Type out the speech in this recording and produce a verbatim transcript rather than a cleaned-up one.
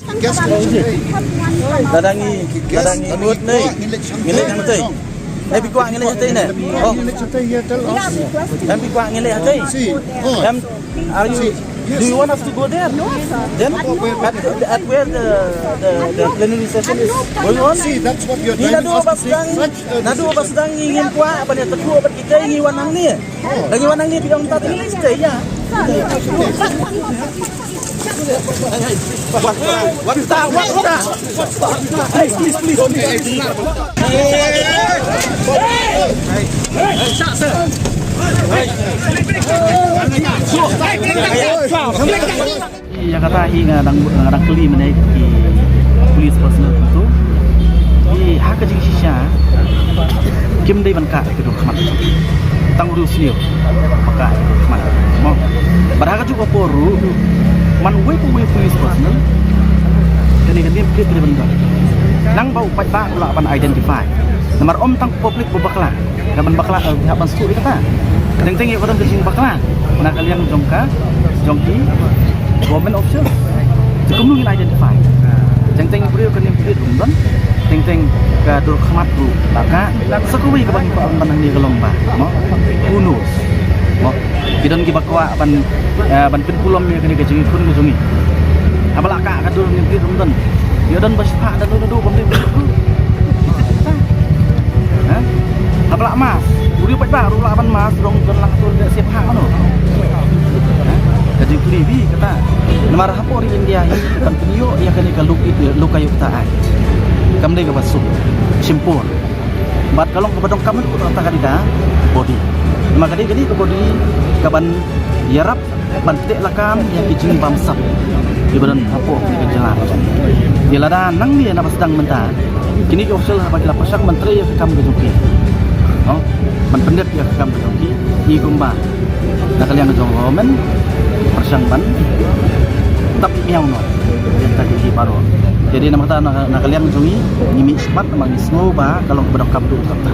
Lada ngi, lada ngi mut ne, ngi leit hangtei. Ne, phi kwah ngi leit hangtei ne? Oh. Em, phi kwah ngi leit hangtei? Em, are you, do you want us to go there? Then, at, at where the, the, the plenary session is going on? Ngi naduh ba sdang, naduh ba sdang ngi ngim kwah ban ïatrei bad kita, ngi wan hangne. Lagi wan hangne, phi ong ta ngi leit hangtei ïa. What, what, what, what? Hey, please, please. Ïa kata hi nga dang, nga dang kylli mynne ki police personnel tu. Hi ha ka jingshisha kim dei ban kah ïa ka dur khmat. Tang u riewsniew ba kah ïa ka dur khmat. Mo. Bad ha kajuh ka por ruh man uwei pa uwei u police personnel, kane ka name plate ka dei ban don. Nang ba u paidbah u lah ban identify. Namar ym tang public ba bakla. Ka ban bakla, eh, hap ban sngewthuh ïa kata. Teng teng ïa ka don ka jingbakla na ka liang jong ka, jong ki government official. Te kumno ngin identify? Teng teng briew ka name plate ruh ym don. Teng teng ka dur khmat ruh ba kah. Sa kawei kaba ngi kwah ban hangne ka long ba, mo? Who knows? Mo? Ki don kiba kwah ban, eh, ban pynkulom ïa kane ka jingïakhun ka jong ngi. Haba la kah ka dur name plate ruh ym don. Ïa don ba shiphah da naduh naduh bym dei. Ha? Haba la mask, u riew paidbah ruh lah ban mask, rong don lang tur da shiphah mano. Ha? Ka jingkylli bha kata. Namar hapoh ri India hi kan pynïoh ïa kane ka Lok, Lokayukta Act. Kam dei kaba suk, shim por. Bad ka long kaba donkam haduh katta ka dei ka body. Namar ka dei, ka dei ka body kaban ïarap ban teh lakam ïa ki jingbamsap kiba don hapoh kane ka jylla. Te lada nangne naba sdang mynta kine ki official haba ki la pyrshang ban trei ïa ka kam ka jong ki, no, ban pyndep ïa ka kam ka jong ki, ngi kumba na ka liang jong government pyrshang ban tap miaw noh ïa kita ki baroh. Te dei namar kata na, na ka liang jong ngi, ngi mih smat namar ngi sngew ba ka long kaba donkam haduh katta.